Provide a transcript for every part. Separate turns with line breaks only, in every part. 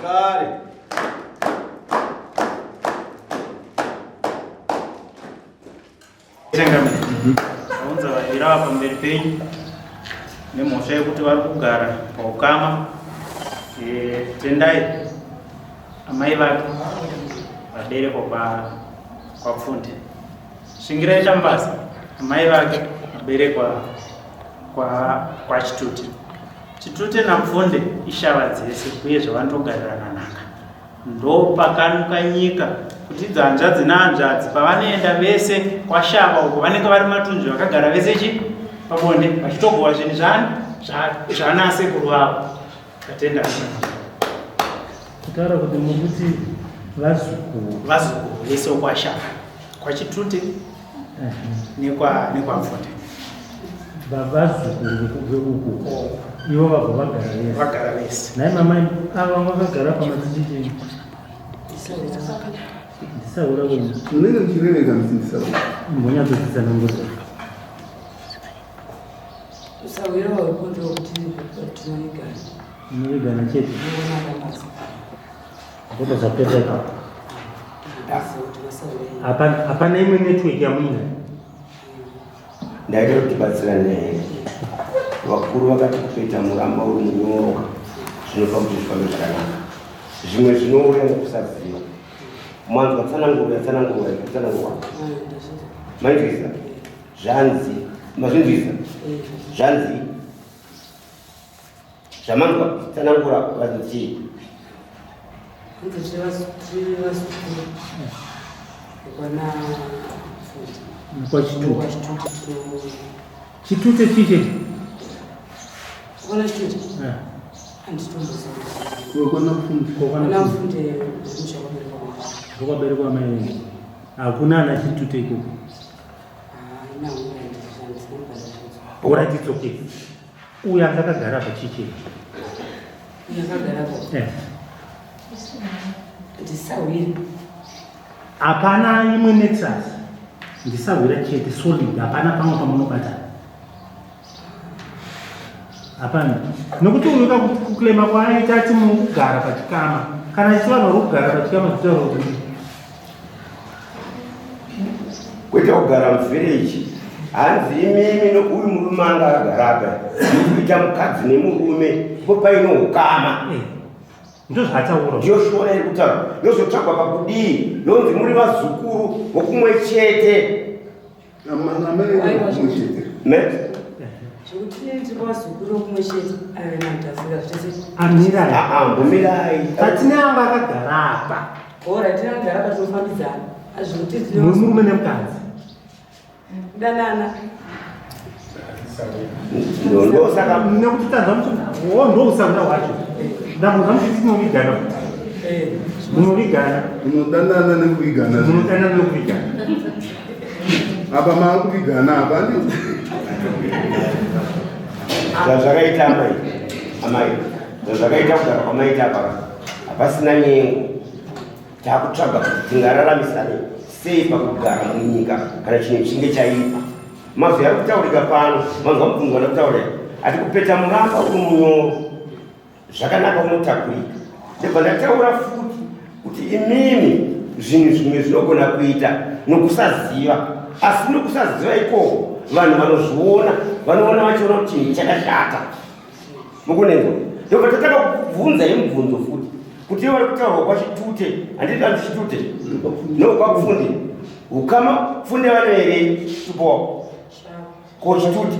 Zvakare.
Changamire, taunza vaviri ava pamberi penyu nemhosva yekuti vari kugara paukama. Eh, Tendai amai vake vaberekwa kwa kwaPfunde. Shingirai Tambasa amai vake vaberekwa kwa kwaChitute. Chitute naPfunde ishava dzese uyezve vanotogarirana nhaka. Ndopakanuka nyika kuti idzo hanzvadzi nehanzvadzi pavanoenda vese kwashava uko vanenge vari matunzvi vakagara vese chi pabonde vachitogova zvinhu zvani zvana sekuru vavo. Tatenda.
Kutaura kuti mukuti vazukuru.
Vazukuru vese kwashava kwaChitute nekwa nekwamfunde
vazukuru veuku oh. ivo vabva vagara vese
vagara vese
nhai mama ava vakagara pamadzichii ndisaura wenyu
munenge muchireveka misi ndisaura
mbonyatsodzidza nangozi
usawira wekuti wekuti tinovigana
munovigana chete Ndobva zvapera ipapo. Hapana imwe network yamuinayo.
Ndaida kuti tibatsirane here. Vakuru vakati kupeta muramba uri munyoro zvinopa kuti zvifambe zvakanaka. Zvimwe zvinouya nekusaziva. Mwanzwa tsananguro yatsanangurwa yatsanangurwa. Mainzwisa? Zvanzi, mazvinzwisa? Zvanzi Zvamanzwa tsanangura vanzi chii?
Kwachitute. Chitute chii chechi? Ndokwaberekwa mai venyu. Hakuna ana chitute ikoko. Alright, it's okay. Uyu anga akagara apa chii chii?
Uyu akagara apa.
Eh.
Ndisahwira.
Hapana imwe nexus. Ndisahwira chete solid hapana pamwe pamunobata. Hapana. Nokuti uyu kakuklema kwaaita ati mukugara pachikama. Kana achiti vanhu vari kugara pachikama zvitaura kuti
kwete kugara muvillage hanzi imimi nouyu murume anga agara apa mukuita mukadzi nemurume po paine ukama
eh, ndozvaataura
ndiyo shona iri kutaura yozotsvagwa pakudii yonzi muri vazukuru vokumwe chete
Patine anga akagara apa murume nemukadzi nekuti tanzwa muti ndousanga hwacho ndamboza muchiti tinovigana munovigana
munodanana nekuvigana
munodanana nekuvigana
apa maakuvigana apa
Zvazvakaita amai, amai, zvazvakaita kugara kwamaita apa hapasina nyengo. Takutsvaga kuti tingararamisane sei pakugara munyika kana chinhu chinge chaipa. Mazwi ari kutaurika pano, manzwa mubvunzo wandakutaurira, ati kupeta muramba uri munyoro. Zvakanaka unotakurika. Ndobva ndataura futi kuti imimi zvinhu zvimwe zvinogona kuita nokusaziva, asi nokusaziva ikoko vanhu vanozviona vanoona vachiona kuti chinhu chakashata. Mukunenzwa? Ndobva tatanga kubvunza yemubvunzo futi kuti ivo vari kutaurwa kwaChitute, handiti vanzi Chitute nokwapfunde ukama pfunde vanoerei tupo wako ko Chitute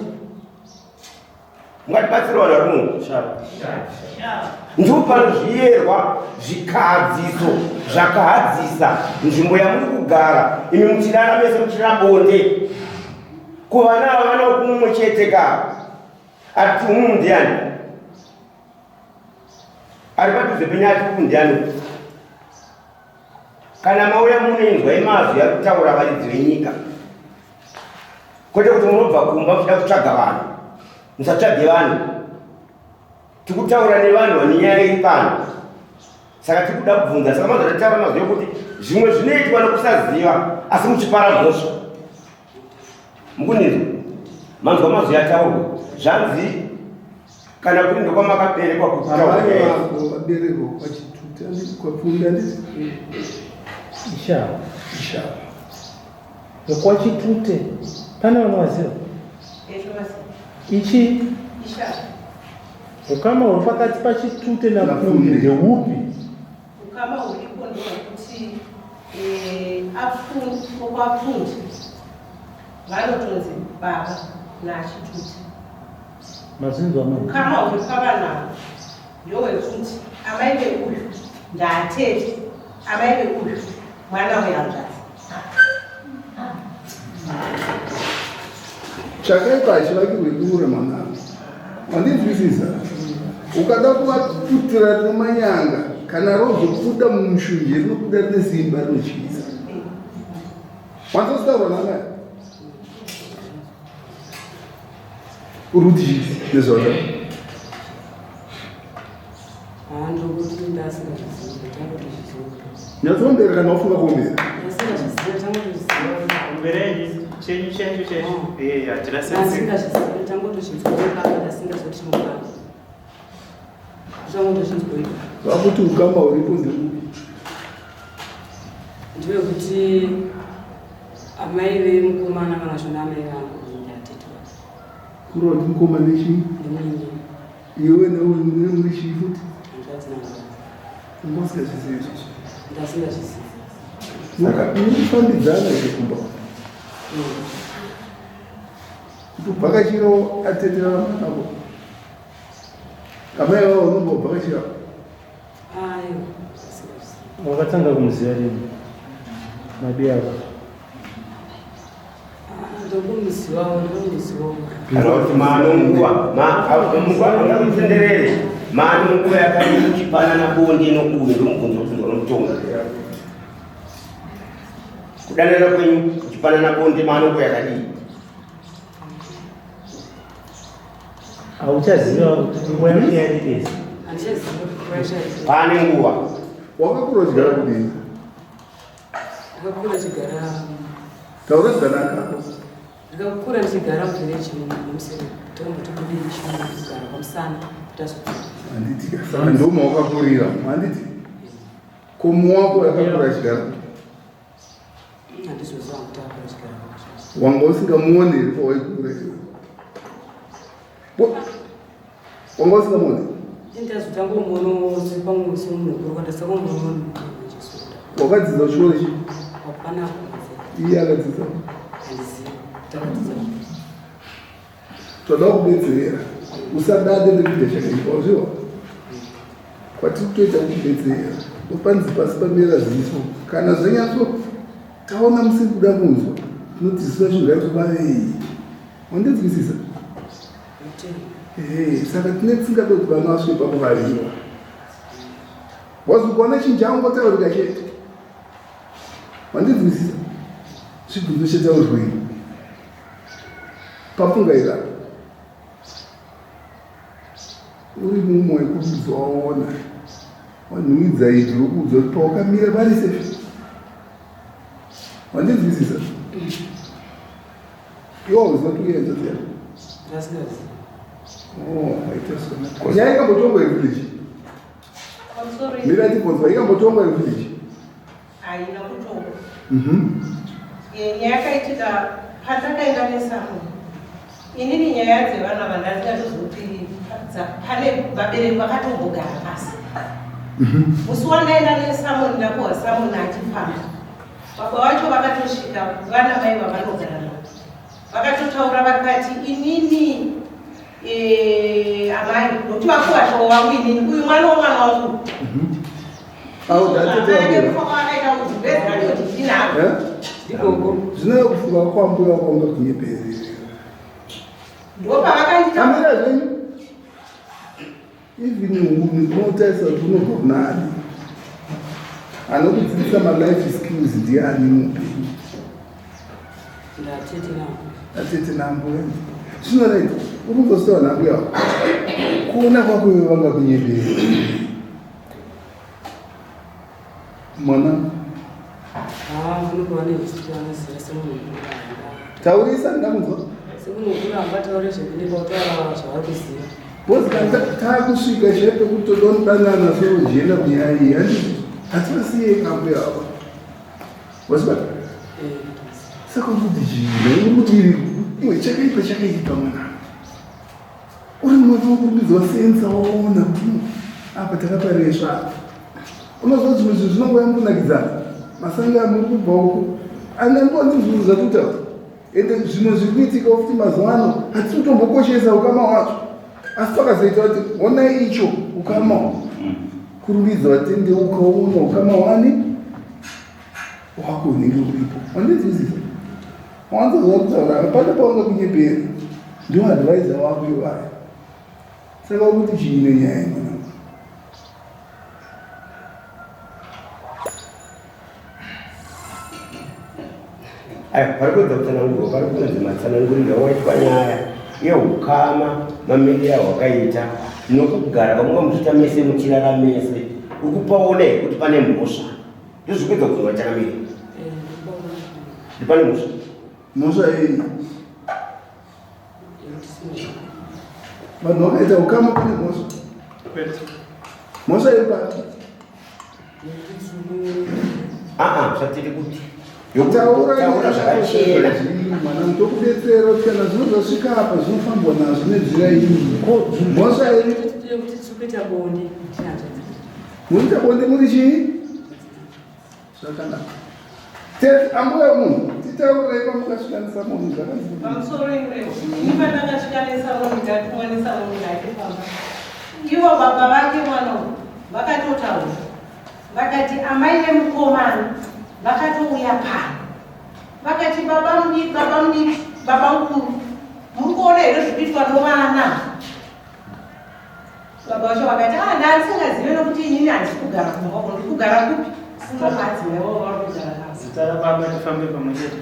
Mungatibatsira vanhu vari muno. Ndipo panozviyerwa zvikahadziso zvakahadzisa nzvimbo yamuri kugara imi muchirara mese muchirara bonde. Ko vana ava vana vokumumwe chete ka? Ati umu ndiani? Ari padhuze penyu ati umu ndiani? Kana mauya muno inzwai mazwi ari kutaura varidzi venyika. Kwete kuti munobva kumba muchida kutsvaga vanhu. Musatsvage vanhu. Tikutaura nevanhu vane nyaya iri pano. Saka tikuda kubvunza. Saka mazwi atataura mazwi ekuti zvimwe zvinoitwa nekusaziva asi muchipara mhosva. Mukuninzwa? Manzwa mazwi ataurwa. Zvanzi Kana kuri ndokwamakaberekwa
Amai
kutaura.
vako vaberekwa kwaChituta kwapfunda nditi
Ishava.
Ishava.
VekwaChitute pane vanovaziva? Ichi ukama huri pakati paChitute naPfunde
NaPfunde.
ndeupi?
Ukama huripo ndehwekuti okwaPfunde vanotonzi baba naChitute.
Mazinzwa mai?
Ukama huri pavanhu ava ndehwekuti amai veuyu ndaatete, amai veuyu mwana wehanzvadzi.
Chakaipa hachivakirwe dura mwanangu. Wandinzwisisa? Ukada kuvaputira rimanyanga kana rozobuda mumushunje rinobuda rine simba rinotyisa. Wanzositaura namai? Uri kuti chii nezvazvo?
Haa, ndokuti ndasingazvizivi, tangotozviziva.
Nyatsombera kana wafunga kuombera.
Ndasingazvizivi, tangotozviziva.
Omberenyi chenyu chenyu chenyu. Eh, hatirasisi.
Ndasingazvizivi, tangotozvinzwa ipapa, ndasingazoti tinokwana. Tangotozvinzwa ipapa.
Vakuti ukama huripo ndeupi?
Ndewekuti amai vemukomana vangashona amai vangu ndatete vavo.
Kureva kuti mukoma nechii?
Ndimunini.
Iwe neuyu muri chii futi?
Hanzvadzi nahanzvadzi.
Unga usingazvizivi izvozvo.
Ndasingazvizivi.
Saka munofambidzana here kumba? Kutobvakachirawo atete vako. Amai vavo unombobvakachirawo?
Aiwa, ndasingazvizivi.
Wakatanga kumuziva rini? Mabi avo.
Ndokumuzivawo, ndokumuzivawo.
Kana kuti mano nguva angamutenderere mano nguva yakadii kuchipanana bonde nokuyu ndomubvunzo kubvunzwa nomutongo. Kudanana kwenyu kuchipanana bonde mano nguva yakadii?
Hauchaziva kuti nguva yacho yarebesa.
Handichaziva kuti nguva yacho yarebesa.
Pane nguva.
Wakakura uchigara kudii?
Ndakakura ndichigara
Taura zvakanaka.
Ndakakura ndichigara muvhireji muMusere. Takamboti budei kugara kwaMusana tazobva.
Handiti saka ndoma wakakurira, handiti? Komu wako yakakura achigara kupi?
Handizoziva kuti akakura achigara kupi.
Wanga usingamuoni here pawaikura iwe? Wanga usingamuoni?
Ndazotanga kumuona pamwe semunhu mukuru kwandasaka kumuona Jesu.
Wakadzidza kuchikoro chii?
Hapana kunze.
Iye akadzidza.
Handizivi. Takadzidza.
Toda kubetsera. Usadade nekuita chakaipa, wazviwa? Kwatiri kutoita kukubetsera. Ndopanzi pasi pamera ziso. Kana zvanyatso taona musiri kuda kunzwa, tinoti ziso racho ngaritobavei. Wandinzwisisa? Ehe, saka tine tisingade kuti vana vasvike pakuvariwa. Wazokuona chinhu changotaurika chete. Wandinzwisisa? Chibvunzo chataurirwei? Pafunga ira. Uri mumwe wekuti waona. Wanhuwidza izwi rokuudza kuti pawakamira pari safe. Wandinzwisisa? Iwe hauziva kuti uye hanzvadzi yako?
Ndasingazivi.
Oh, waita zvakanaka. Nyaya ikambotongwa here village?
Pamusoro.
Mira tibvunzwa, ikambotongwa here village?
Haina kutongwa. Nyaya yakaitika pandakaenda nesummon. Inini nyaya dzevana vandandingatozoti pane vabereki vakatombogara pasi. Musi wandaenda nesummon, ndapuwa summon achifamba. Baba vacho vakatosvika vana mai vavanogara navo. Vakatotaura vakati inini amai nokuti vakuwashawo vangu inini uyu mwana womwana wangu.
Au ndatete
Amai
wako.
vakaita kuti bhezi kuti ndinako.
Eh?
Ndikoko.
Zvino kufunga kwambuya wako ungakunyeperera.
Ndopavakandita
Amira zvenyu. Even unhu unotarisa kuti unobva kunani. Anokudzidzisa malife skills ndiani muupenyu?
Ndatete navo.
Atete nambuya. Zvino right, uri kuzositaura nambuya wako. Kuona kwako iwe vangakunyeperera. Mwana,
Haa, vanenge vane history vanoziva semunhu mukuru hanga.
Taurisa ndakunzwa.
Semunhu mukuru hangataure zvekunepa kutaura zvavari kuziva.
Because kana takusvika chaipo pekuti toda kudanana sojena kunyaya iyi handiti hativasiye kambuya ava. Wazibata? Saka kuti chii? Uri kuti iwe chakaipa chakaipa mwana. Uri mwana wokurumidza wasenza waona kuti apa takaparesva apa. Unoziva zvimwe zvinhu zvinongouya mukunakidzana. Masanga amuri kubva uku. Angangonzi zvinhu zvatutaura. Ende zvimwe zviri kuitika futi mazuva ano hatisi kutombokoshesa ukama hwacho. Asi takazoita kuti honai icho ukama kurumbidza watendeuka uona ukama hwani wako unenge uripo. Wandinzwisisa? Wanzozwa kutaura hapana paunga kunyepera. Ndiwo advisor wako iwayo. Saka ukuti chii nenyaya mwanangu?
Aiwa, pari kuedza kutsanangurwa, pari kunzi matsananguriro awaitwa nyaya yeukama, mamiriro awakaita nokugara kwamunga muchiita mese muchirara mese, uri kupaona here kuti pane mhosva? Ndozviri kuedza kubvunzwa chakamira. Ndi pane mhosva?
Mhosva yei? Vanhu vakaita ukama pane mhosva? Mhosva iri papi?
Aa, zvatiri kuti
taura zvakachena mwana tokubetsera kuti kana zvino zvasvika apa zvinofambwa nazvo nenzira iyi mhosva iri munoita bonde muri chii zvakanaka tete ambuya munhu titaurirei pamukasvika nesamoni zvakanzi
pamusoro imwe ini pandakasvika nesamoni ndatumwa nesamoni ndake pamba ivo baba vake mwana uyu vakatotaura Vakati amai vemukomana vakatouya pano vakati baba mudiki, baba mudiki, baba mukuru, muri kuona here zviri kuitwa novana? Baba vacho vakati ah, ndandisingazive nokuti inini handisi kugara kumba kwako, ndiri kugara kupi? Kumba kwaadzimai vavo vari kugara navo.
Zita rababa tifambe pamwe chete.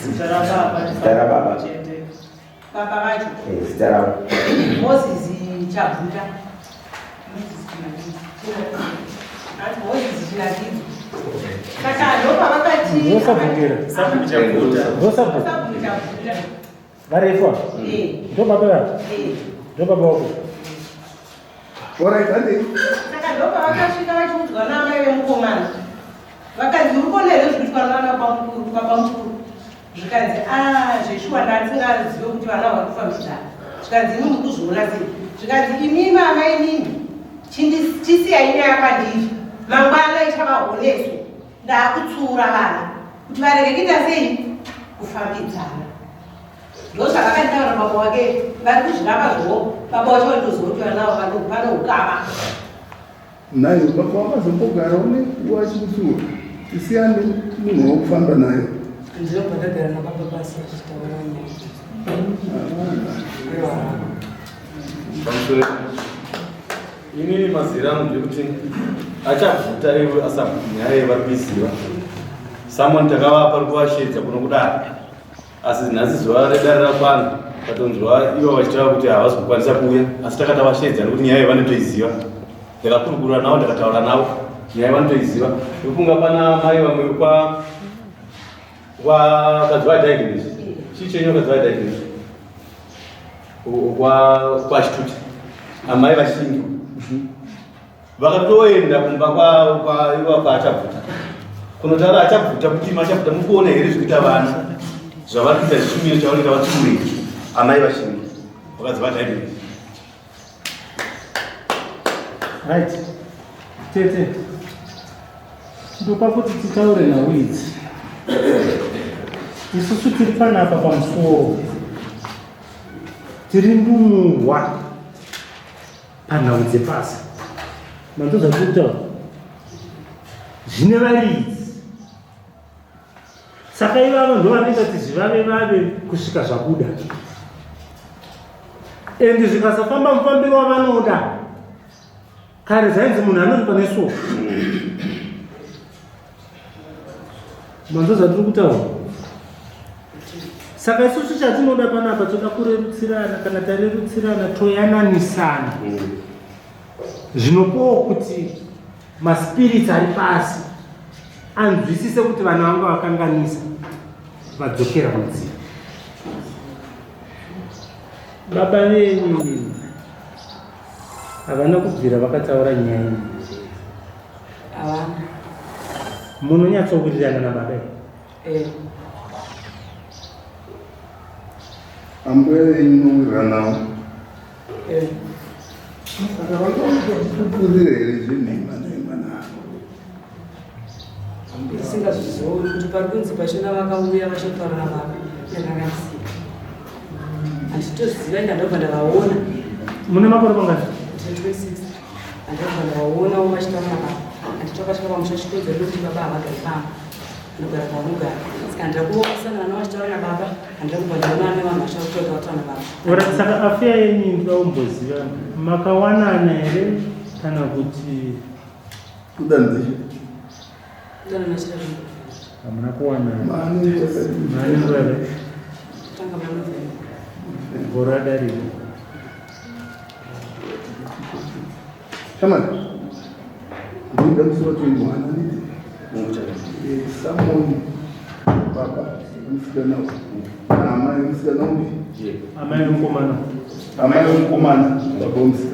Zita rababa
Zita rababa.
tifambe chete.
Baba vacho.
Eh, zita ravo.
Moses Chabvuta. Moses Chinakidzo. Saka ndopavakati.
Ndosabvukira.
Sabhuku Chabvuta.
Ndosabhuku.
Sabhuku Chabvuta.
Varefu ava.
Eh.
Ndobaba vako.
Eh.
Ndobaba wako.
Alright, handei.
Saka ndopavakasvika vachiudzwa naamai vemukomana. Vakanzi uri kuona here zviri kuitwa navana bamukuru babamukuru? Zvikanzi ah zveshuwa ndandisingazive kuti vana vari kufambidzana. Zvikanzi imi muri kuzviona sei? Zvikanzi imimi amai inini chisiyai nyaya kwandiri. Mangwana ichava honeso. Ndakutsiura vana kuti varege kuita sei? Kufambidzana. Ndozvavakanditaura baba wake vari kuzviramba zvoo baba wacho vanotoziva kuti vana avo vano ukama.
Nhai baba wakazombogara une nguva achikutsiura tisiyane munhu wakufamba naye.
Ndinobva ndagara nababa pasi achitaura nyaya.
Pamusoro inini mazira angu ndekuti achabvuta iwe asabvuti nyaya iyi vari kuiziva. Someone takavapa rikuvashedza kuno kudare. Asi nhasi zuva redare rakwana tatonzwa ivo vachitaura kuti havasi kukwanisa kuuya asi takatavashedza nekuti nyaya iyi vanotoiziva. Ndakakurukura navo ndakataura navo nyaya vanotoiziva. Ndofunga pana mai vamwe kwa kwa Kadziva Diagnosis. Chii chenyu Kadziva Diagnosis? Kwa kwa Chituti. Amai vashingi. Vakatoenda kumba kwaiva kwaachabvuta kunotaura achabvuta kuti machabvuta muri kuona here zvikuita vana zvavari kuita zvishumiro chavanenge vatsiurei amai vashingi vakadzi vataimii
Right. Tete. Ndopa kuti titaure nhau idzi. Isusu tiri panapa pamusoro. Tiri ndumurwa. Panhau dzepasi manzwa zvatiri kutaura zvine varidzi saka ivavo ndovanoita kuti zvivave vave kusvika zvabuda and zvikasafamba mufambiro wavanoda kare zvainzi munhu anoripa nesuo Manzwa zvatiri kutaura? Saka isusu chatinoda panapa toda kurerutsirana, kana tarerutsirana toyananisana. Zvinopawo kuti maspirits ari pasi anzwisise kuti vana vanga vakanganisa vadzokera munzira. Baba venyu havana kubvira vakataura nyaya iyi.
Havana.
Munonyatsowirirana nababa here?
Eh.
Ambuya venyu munowirirana navo?
Eh.
Saka vakaupupurira here zvenhema nhema navo?
Ndisingazvizivi kuti pari kunzi pachona vakauya vachitaura nababa ndakanga ndisipo. Handitoziva inda ndobva ndavaona.
Mune makore mangani?
Ndine 26. Handobva ndavaonawo vachitaura nababa. Handitokasvika pamusha chikonzero nekuti baba havagari pamba. Vanogara kwavanogara. Saka handina kusangana navo vachitaura nababa. Handina kubva ndaonana nevanhu vachitaura vataura nababa.
Ora saka affair yenyu ndoda kumboziva makawanana here kana kuti
Kudanzisha.
Kudanana chira zvinhu.
Hamuna kuwanana.
Mane yakadii?
Mane nguva yakadii?
Tanga muna November.
Gore radarika.
Shamani. Ndinoda musi wa 21 handiti? Samoni baba musikana uyu. Naamai musikana upi?
Amai vemukomana.
Amai vemukomana baba musikana.